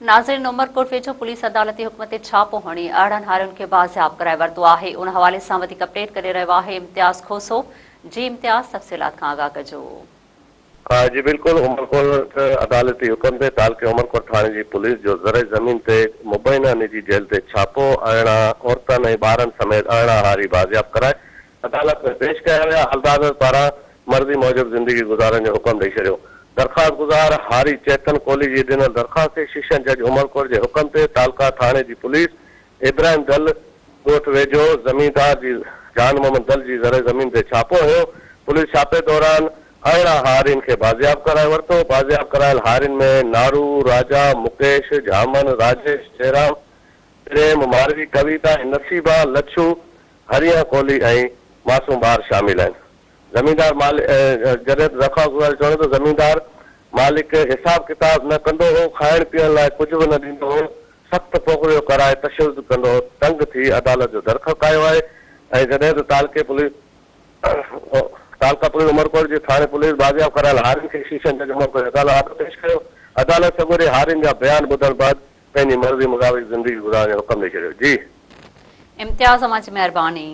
ناظرين عمرڪوٽ ويجهو پوليس عدالتي حڪم تي ڇاپو هڻي 18 هارين کي بازياب ڪرائي ورتو آهي ان حوالي سان وڌيڪ اپڊيٽ ڪري رهيو آهي امتياز کوسو جي امتياز تفصيلات کان آگاهه ڪجو. جي بلڪل عمرڪوٽ عدالتي حڪم تي تعلقي عمرڪوٽ ٿاڻي جي پوليس جو زرعي زمين تي مبينا نجي جيل تي ڇاپو 18 عورتن ۽ ٻارن سميت 18 هاري بازياب ڪرائي عدالت ۾ پيش ڪيا ويا، عدالت پاران مرضي موجب زندگي گذارڻ جو حڪم ڏئي ڇڏيو. درخواستگذار هاري چيتن ڪولهي جي ڏنل درخواست تي شيشن جج عمرڪوٽ جي حڪم تي تعلقه ٿاڻي جي پوليس ابراهيم دل ڳوٺ ويجهو زميندار جي جان محمد دل جي زرعي زمين تي ڇاپو هنيو، پوليس ڇاپي دوران 18 هارين کي بازياب ڪرائي ورتو، بازياب ڪرايل هارين ۾ نارو، راجا، مڪيش، جهامن، راجيش، جئرام، پريم، ماروي، ڪويتا ۽ نصيبا، لڇو، هريان ڪولهي ۽ معصوم ٻار شامل آهن. زميندار مالڪ جڏهن ته درخواستگذار جو چوڻ هو ته زميندار مالڪ حساب ڪتاب نه ڪندو هو، کائڻ پيئڻ لاء ڪجهه به نه ڏيندو هو، سخت پوڳڙيو ڪرائي تشدد ڪندو هو، تنگ ٿي عدالت جو در کڙڪايو آهي ۽ جڏهن ته تعلقي پوليس تعلقه پوليس عمرڪوٽ جي ٿاڻي پوليس بازياب ڪرايل هارين کي شيشن جج عمرڪوٽ جي عدالت آڏو پيش ڪيو، عدالت سڳوري هارين جا بيان ٻڌڻ بعد پنهنجي مرضي مطابق زندگي گذارڻ جو حڪم ڏئي ڇڏيو. جي. امتياز اوهان جي مهرباني.